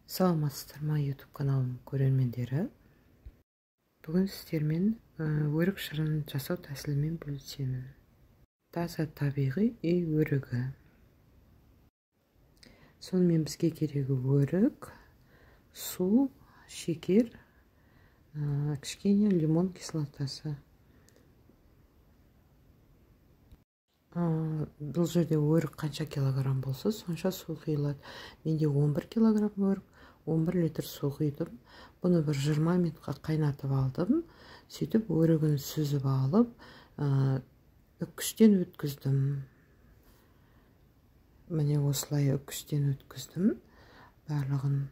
Саламатсыздар ма, YouTube каналының көрермендері. Бүгін сіздермен өрік шырынын жасау тәсілімен бөлісемін. Таза табиғи үй өрігі. Сонымен бізге керегі өрік, су, шекер, кішкене лимон кислотасы. Бұл жерде өрік қанша килограмм болса, сонша су құйылады. Менде 11 килограмм өрік, 11 литр су құйдым. Бұны бір 20 минутқа қайнатып алдым. Сөйтіп өрігін сүзіп алып, үккіштен өткіздім. Міне осылай үккіштен өткіздім барлығын.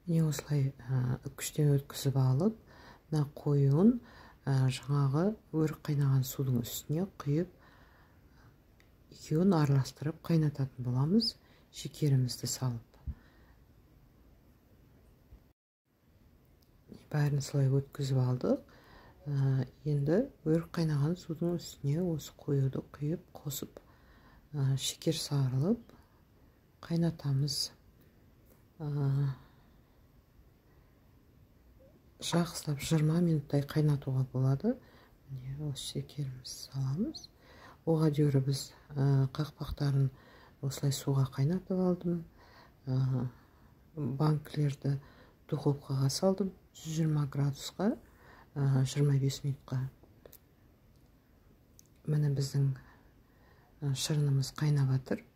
Міне осылай үккіштен өткізіп алып, мына қоюын жаңағы өрік қайнаған судың үстіне құйып, екеуін араластырып қайнататын боламыз, шекерімізді салып. Бәрін солай өткізіп алдық. Енді өрік қайнаған судың үстіне осы қоюды құйып, қосып, шекер сарылып қайнатамыз. Жақсылап 20 минуттай қайнатуға болады. Міне осы шекерімізді саламыз. Оға дейін біз қақпақтарын осылай суға қайнатып алдым. Банкілерді духовкаға салдым 120 градусқа 25 минутқа. Міне біздің шырынымыз қайнап жатыр.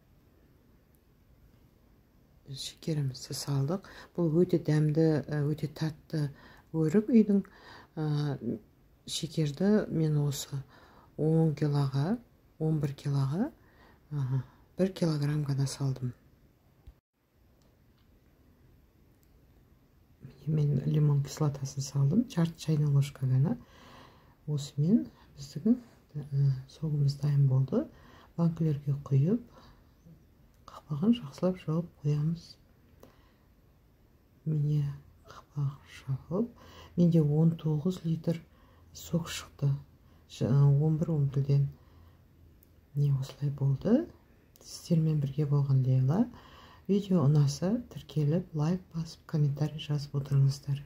Шекерімізді салдық. Бұл өте дәмді, өте тәтті өрік үйдің. Шекерді мен осы 10 килоға, 11 килоға 1 килограмм ғана салдым. Мен лимон кислотасын салдым, жарты чайный ложка ғана. Осымен біздің согымыз дайын болды. Банкілерге құйып, қақпағын жақсылап жауып қоямыз. Міне қақпағын жауып, менде 19 литр сок шықты. 11-11-ден. Міне осылай болды. Сіздермен бірге болған Лейла. Видео ұнаса, тіркеліп, лайк басып, комментарий жазып отырыңыздар.